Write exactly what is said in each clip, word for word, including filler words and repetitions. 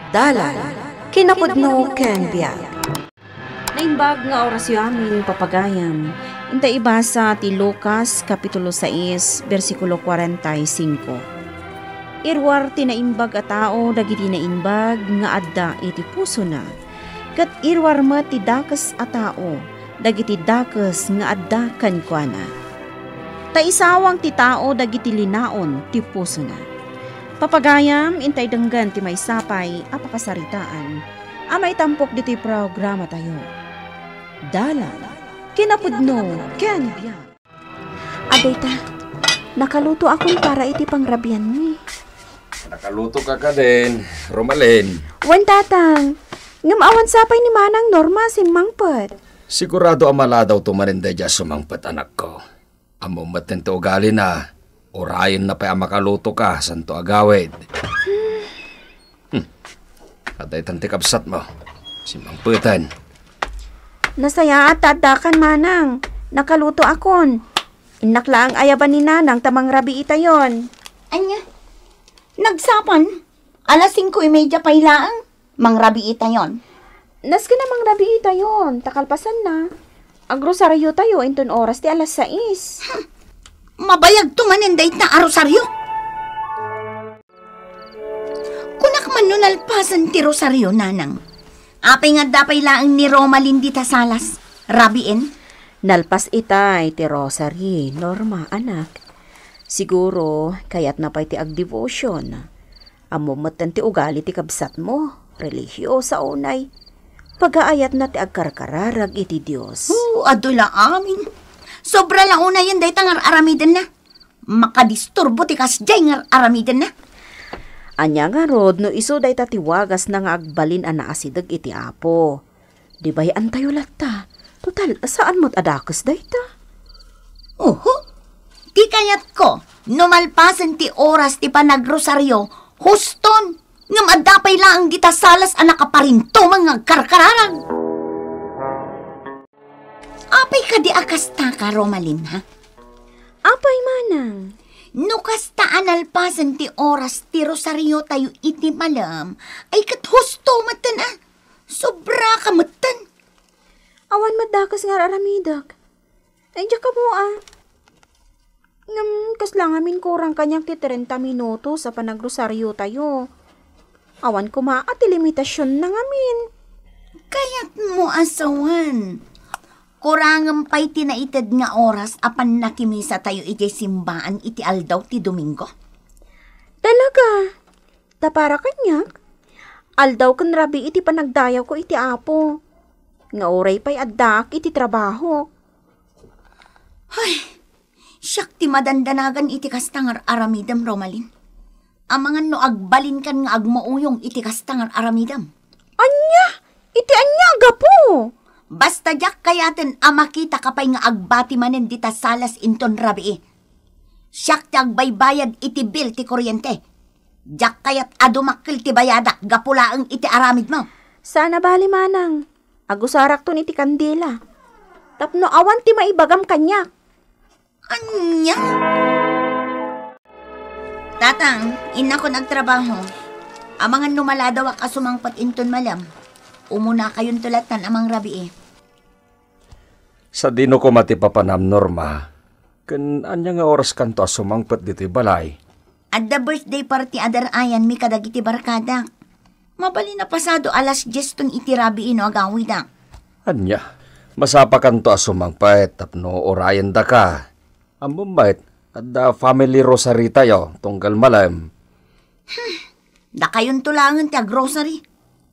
Dalan, kinapudno ken biag. Naimbag nga orasyo amin, papagayam. Inta ibasa ti Lucas, Kapitulo sais, bersikulo kuarenta y singko. Iruar ti naimbag a tao dagiti naimbag nga adda iti pusona, ket iruar met ti dakes a tao dagiti dakes nga adda kenkuana. Ta isawang ti tao dagiti linaon ti pusona. Papagayam, intay denggen ti maysa pay a pakasaritaan a maitampok ditoy programatayo. Dalan, kinapudno, ken biag. Adayta, nakalutoakon para iti pangrabianmi. Nakalutoka kadin, Romalin. Wen, Tatang. Ngem awan sapay ni Manang Norma simmangpet. Sigurado a maladawto manen daydiay a sumangpet, anakko. Ammom metten ti ugalina, urayenna pay a makalutoka, santo agawid. Hmm. Adda itan ti kabsatmo. Simmangpeten. Nasayaat ta addakan, Manang. Nakalutoakon. Innak laeng ayaban ni Nanang ta mangrabiitayon. Ania? Nagsapan? Alas singko y media pay laeng. Mangrabiitayon. Nasken a mangrabiitayon, ta kalpasanna, agrosariotayo inton oras ti alas sais. Hmm. Mabayagto manen dayta a rosario. Kunak man no nalpasen ti rosario, Nanang. Apay nga adda pay laeng ni Romalin dita salas, rabien? Nalpas itay ti rosary, Norma, anak. Siguro, kayatna pay ti agdevotion. Ammom metten ti ugali ti kabsatmo, relihiosa unay. Pagaayatna ti agkarkararag iti Dios. Oh, adu la amin. Sobra la unayen dayta nga ar-aramidenna. Makadisturbo ti kasdiay nga ar-aramidenna. Ania ngarud no isu dayta ti wagasna nga agbalin a naasideg iti Apo? Di bay-antayo latta. Total, saan met a dakes dayta? Oho. Ti kayatko, no malpasen ti oras ti panagrusario, huston, ngem adda pay laeng dita salas a nakaparintumeng nga agkarkararag. Apay kadi a kastaka, Romalin, ha? Apay, Manang? No kasta a nalpasen ti oras ti rosariotayo iti malem, ay ket husto metten a. Sobraka metten. Awan met dakes nga ar-aramidek. Ay, diak ammo a. Ngem, kasla ngamin kurang kaniak ti trenta minutos a panagrosariotayo. Awan koma a ti limitasionna ngamin. Kayatmo a sawen. Kurangem pay ti naited nga oras a pannakimisatayo idiay simbaan iti aldaw ti Domingo. Talaga? Ta para kaniak, aldaw ken rabii ti panagdayawko iti Apo, nga uray pay addaak iti trabaho. Ay, siak ti madandanagan iti kasta nga ar-aramidem, Romalin. Amangan no agbalinkan nga agmauyong iti kasta nga ar-aramidem. Ania? Iti ania a gapu? Basta diak kayaten a makitaka pay nga agbati manen dita salas inton rabii. Siak ti agbaybayad iti bill ti kuryente. Diak kayat a dumakkel ti bayadak gapu laeng iti aramidmo. Saan a bali, Manang. Agusarakton iti kandila. Tapno awan ti maibagam kaniak. Ania? Tatang, innakon agtrabaho. Amangan no maladawak a sumangpet inton malem, umunakayonto lattan a mangrabii. Sadino koma ti papanam, Norma? Ken ania nga oras kanto a sumangpet ditoy balay? Adda birthday party a dar-ayanmi kadagiti barkadak. Mabalin a pasado alas diez ton iti rabii no agawidak. Ania, masapakanto a sumangpet tapno urayendaka. Ammom met, adda family rosary tayo tunggal malem. Hmm, dakayonto laengen ti agrosary.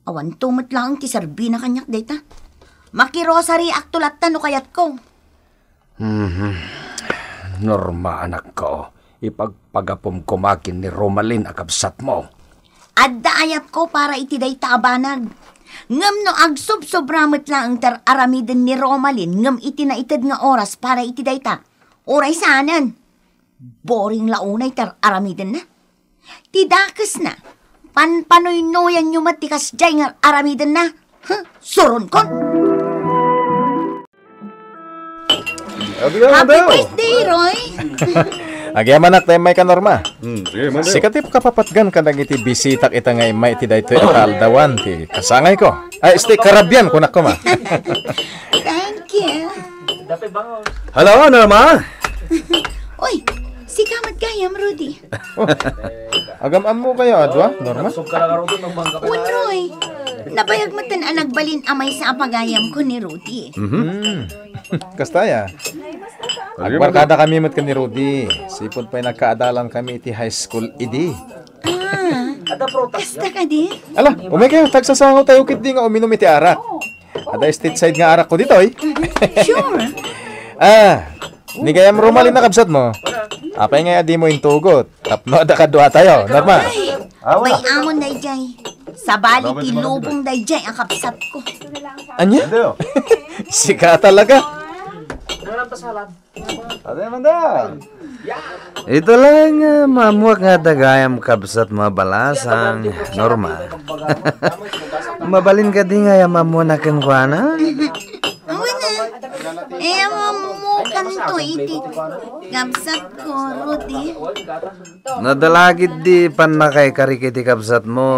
Awanto met laeng ti serbina kaniak dayta. Makirosariakto latta no kayatko. Mhm. Norma, anakko, ipagpagapom koma ken ni Romalin a kabsatmo. Adda ayatko para iti dayta a banag. Ngem no agsubsobra met laeng ti ar-aramiden ni Romalin ngem iti naited nga oras para iti dayta, uray saanen. Boring la unay ti ar-aramidenna. Ti dakesna, panpanuynoyanyo met ti kasdiay nga ar-aramidenna. Huh, suronkon! Happy birthday, Roy! Agyamanak ta immayka, Norma. Hmm, sige, Manoy. Sika ti kapapatgan kadagiti bisitak ita nga immay iti daytoy a kaaldawan ti kasangayko. Ay, iti karabian, kunak koma. Thank you. Hello, Norma. Uy, sika met gayam, Rudy. Oh, agam-ammokayo a dua, Norma? Wen, Roy. Nabayag met a nagbalin a maysa a pagayamko ni Rudy. Mhm. Hmm. Kasta aya. Agbarkadakami met ken ni Rudy. Sipud pay nagkaadalankami iti high school idi. Ah, kasta kadi? Ala, umaykayo, ta agsasangotayo ketdi nga uminum iti arak. Adda stateside nga arakko ditoy. Sure. Ah, ni gayam Romalin a kabsatmo. Apay ngay a dimo intugot? Tapno adda kaduatayo, Norma. Ay, ah, wala. Bay-amon daydiay. Sabali ti lubong daydiay a kabsatko. Ania? Sika talaga. Ano naman da? Ito lang, ah, maammuak nga adda gayam kabsatmo a balasang, Norma. Mabalin kadi nga aya maammuanak kenkuana? Awan a. Aya maammukanto iti kabsatko, Rudy. Nadalagid di pannakaikarik iti kabsatmo.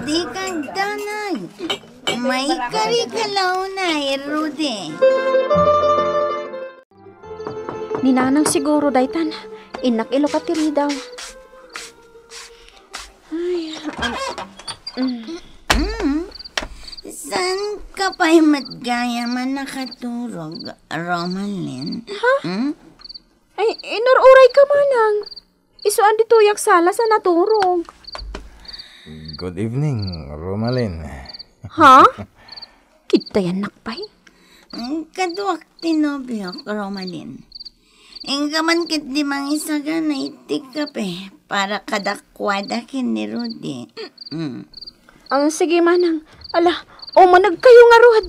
Dika agdanag. Maikarik ka la unay, Rudy. Ni Nanang siguro daytan. Innak ilukat ti ridaw. Ay, ah, mm. Mm. Saan ka pay met gayam a nakaturog, Romalin? Ha? Mm? Ay, inur-uray ka, Manang. Isu a ditoyak sala sa naturog. Good evening, Romalin. Ha? Kitayannak pay? Mm, kaduak ti nobiok, Romalin. Inka man ketdi mangisagana iti kape para kadakuada ken ni Rudy. Mm. Ah, sige, Manang. Ala, umanagkayo ngarud.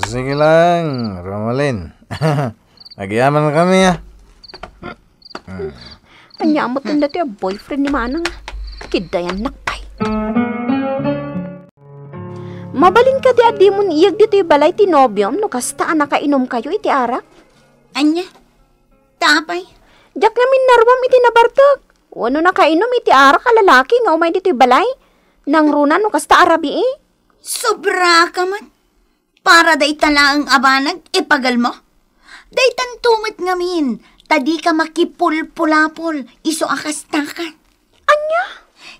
Sige lang, Romalin. Agyamankami, ah. Hmm. Ania met daytoy a boyfriend ni Manang? Kitayannak pay. Mabalin kadi a dimon iyeg ditoy balay ti nobiom no kasta a nakainumkayo iti arak? Ania? Ta apay? Diak ngamin naruam iti nabartek. Wenno nakainom iti arak a lalaki nga umay ditoy balay? Nangruna no kasta a rabii? Sobraka met. Para dayta laeng a banag, ipagalmo? Daytanto met ngamin, ta dika makipulpulapol, isu a kastaka. Ania?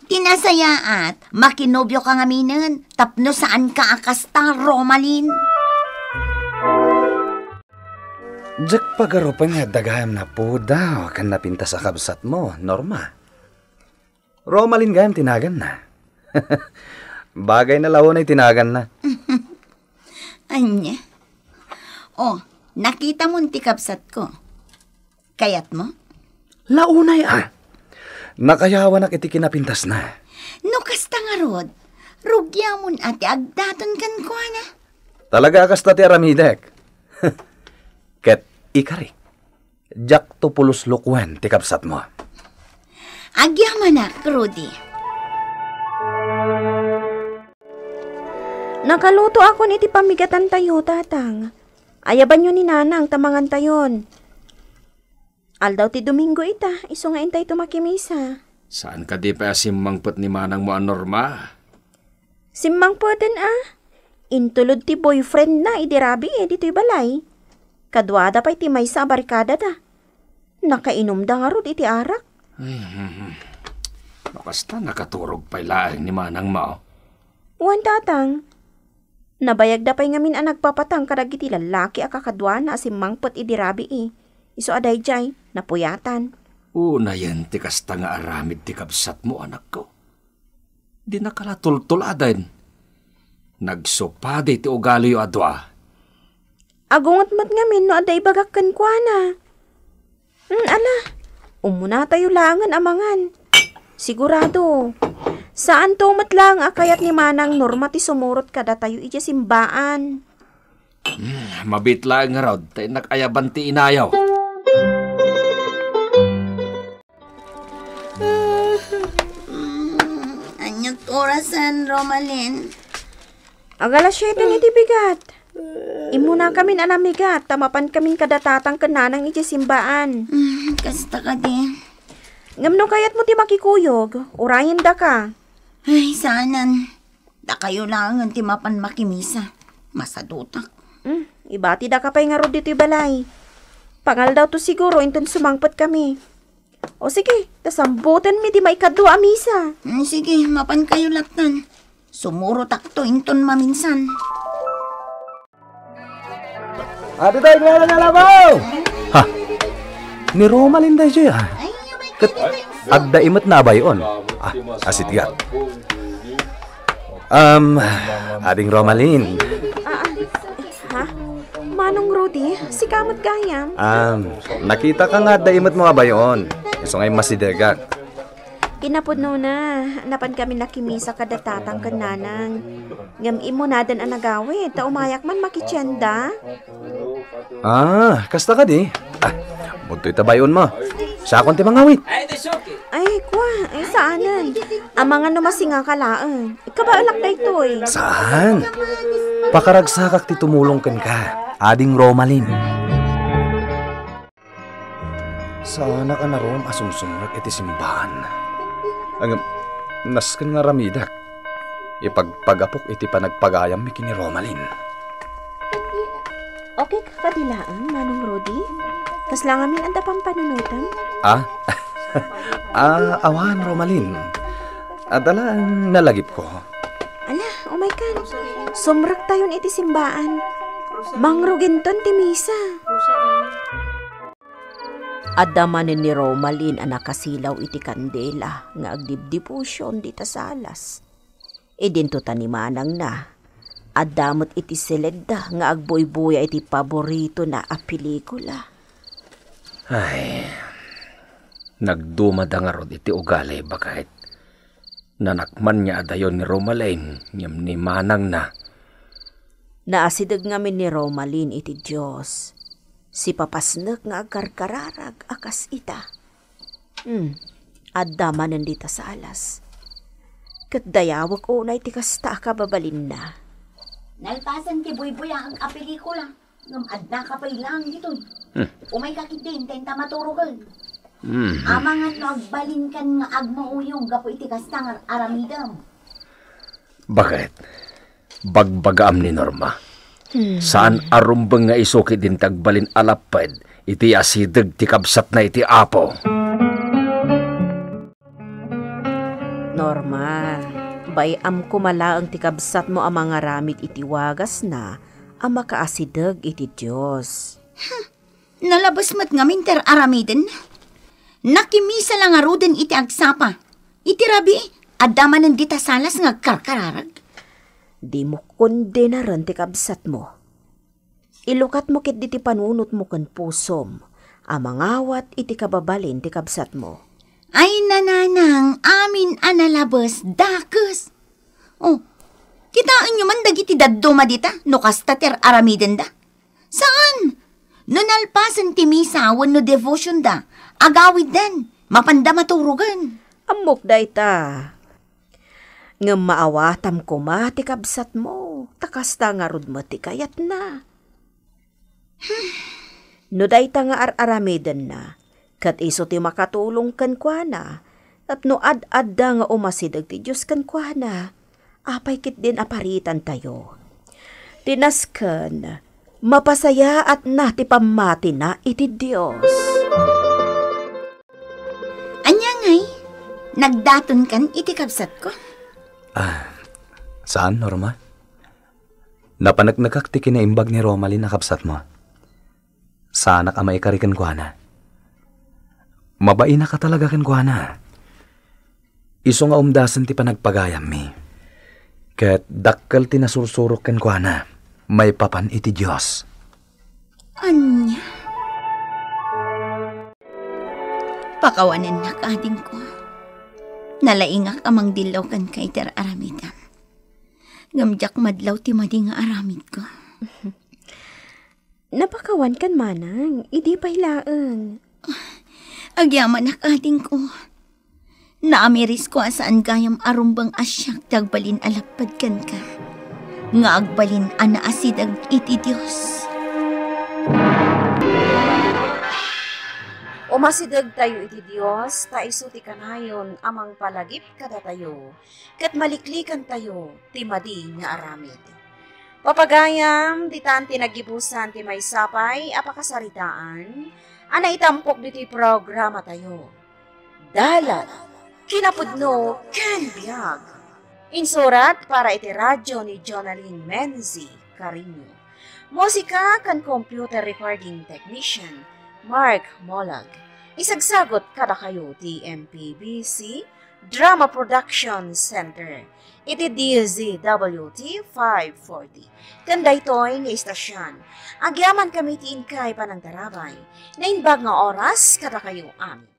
Ti nasayaat, makinobioka ngaminen, tapno saanka a kasta, Romalin. Diak pagarupen nga adda gayam napudaw ken napintas a kabsatmo, Norma. Romalin gayam ti naganna. Bagayna la unay ti naganna. Ania? Oh, nakitamon ti kabsatko. Kayatmo? La unay a. Nakayawanak iti kinapintasna. No kasta ngarud, rugiamon a ti agdaton kenkuana. Talaga a kasta ti aramidek. Ket ikarik. Diakto pulos lukuen ti kabsatmo. Agyamanak, Rudy. Nakalutoakon iti pamigatantayo, Tatang. Ayabanyo ni Nanang ta mangantayon. Aldaw ti Domingo ita, isu nga intayto makimisa. Saan kadi pay a simmangpet ni manangmo a Norma? Simmangpeten a. Intulod ti boyfriendna idi rabii ditoy balay. Kaduada pay ti maysa a barkadada. Nakainumda ngarud iti arak. Ay, hmm, hmm. No kasta, nakaturog pay laeng ni manangmo. Wen, Tatang. Nabayagda pay ngamin a nagpapatang kadagiti lallaki a kakaduana a simmangpet idi rabii. Isu a daydiay, napuyatan. Unayen ti kasta nga aramid ti kabsatmo, anakko. Dinaka la tultuladen. Nagsupadi ti ugaliyo a dua. Agunget met ngamin no adda ibagak kenkuana. Hmm, ala, umunatayo laengen a mangan. Sigurado, saanto met laeng a kayat ni Manang Norma ti sumurot kadatayo idiay simbaan. Hmm, mabiit laeng ngarud, ta innak ayaban ti inayo. Hmm, ania't orasen, Romalin? Ag-alas siete ni ti bigat. Immunakamin a namigat ta mapankamin kada tatang ken nanang idiay simbaan. Mm, kasta kadi. Ngem no kayatmo ti makikuyog, urayendaka. Ay, saanen. Dakayo laengen ti mapan makimisa. Masadutak. Mm, ibatidaka pay ngarud ditoy balay. Pangaldawto siguro inton sumangpetkami. O sige, ta sambutenmi ti maikadua a misa. Mm, sige, mapankayo lattan. Sumurotakto inton maminsan. Adi tayo, ngala-ngala mo! Ha? Ni Romalin daydiay, ah. Ket adda imet na a bay-on. Ah, asidegak. Um, Ading Romalin. Ah, ah. Ha? Manong Rudy, sika met gayam? Um, nakitaka nga adda imet mo a bay-on. Isu nga immasidegak. Kinapudnona, napankami nakimisa kada tatang ken nanang. Ngem immunadan a nagawid, ta umayak man makitienda. Ah, kasta kadi? Ah, budtoy ta bay-on mo. Siakon ti mangawid. Ay, kua, ay, saanen. Amangan no masingaka laeng. Ikabaelak daytoy. Saan? Pakaragsakak ti tumulong kenka, Ading Romalin. Saanak a narum a sumsumrek iti simbaan. Ngem, nasken nga aramidek. Ipagpagapok iti panagpagayammi ken ni Romalin. Okay ka kadi laeng, Manong Rudy? Kasla ngamin adda pampanunotem? Ah? Ah, awan, Romalin. Adda laeng nalagipko. Ala, umaykan. Sumrektayon iti simbaan. Mangruginton ti misa. Adda manen ni Romalin a nakasilaw iti kandela nga agdibdibusion dita salas. Idinto ta ni manangna, adda met iti siledda nga agbuybuya iti paboritona a pelikula. Ay, nagdumada ngarud iti ugali, baket. Nanakman nga adayo ni Romalin ngem ni manangna. Naasideg ngamin ni Romalin iti Dios. Sipapasnek nga agkarkararag a kas ita. Hmm, adda manen dita salas. Ket dayawek unay ti kasta a kababalinna. Nalpasen ti buybuyaek a pelikula. Ngem adda ka pay laeng ditoy. Hmm. Umayka ketdin, ta inta maturoken. Hmm. Amangan no agbalinkan nga agmauyong gapu iti kasta nga aramidem. Baket, bagbagaam ni Norma. Hmm. Saan a rumbeng nga isu ketdin ti agbalin a lapped iti asideg ti kabsatna iti Apo. Norma, bay-am koma laeng ti kabsatmo a mangaramid iti wagasna a makaasideg iti Dios. Hmm, nalabes met ngamin ti ar-aramidenna. Nakimisa la ngaruden iti agsapa. Iti rabii, adda manen dita salas nga agkarkararag. Dimo kondenaren ti kabsatmo. Ilukatmo ketdi ti panunotmo ken pusom a mangawat iti kababalin ti kabsatmo. Ay, nanang, amin a nalabes, dakes. Oh, kitaenyo man dagiti dadduma dita no kasta ti ar-aramidenda. Saan? No nalpasen ti misa wenno devotionda, agawiddan, mapanda maturogen. Ammok dayta. Ngem maawatam koma ti kabsatmo, ta kasta ngarud met ti kayatna. No dayta nga ar-aramidenna, ket isu ti makatulong kenkuana, tapno ad-adda nga umasideg ti Dios kenkuana, apay ketdin a paritantayo? Ti nasken, mapasayaatna ti pammatina iti Dios. Ania ngay? Nagdatonkan iti kabsatko? Ah, saan, Norma? Napaneknekak ti kinaimbag ni Romalin a kabsatmo. Saanak a maikari kenkuana. Mabainak a talaga kenkuana. Isu nga umdasen ti panagpagayammi. Ket dakkel ti nasursurok kenkuana maipapan iti Dios. Ania? Pakawanennak, adingko. Nalaingak a mangdillaw kenka iti ar-aramidem. Ngem diak madlaw ti madi nga aramidko. Napakawankan manang, idi pay laeng. Agyamanak, adingko. Naamirisko a saan gayam a rumbeng a siak ti agbalin a lapped kenka. nga agbalin a naasideg iti Dios. Umasidegtayo iti Dios, ta isu ti kanayon a mangpalagip kadatayo, ket maliklikantayo ti madi nga aramid. Papagayam, ditan ti naggibusan ti maysa pay a pakasaritaan a naitampok ditoy programatayo. Dalan, kinapudno, ken biag. Insurat para iti radyo ni Jonalyn Menzi Cariño. Musika ken computer recording technician, Mark Molag. Isagsagot kadakayo ti M P B C Drama Production Center iti D Z W T five forty. Ken daytoy nga istasyon, agyamankami ti inkay panangtarabay. Naimbag nga oras kadakayo amin.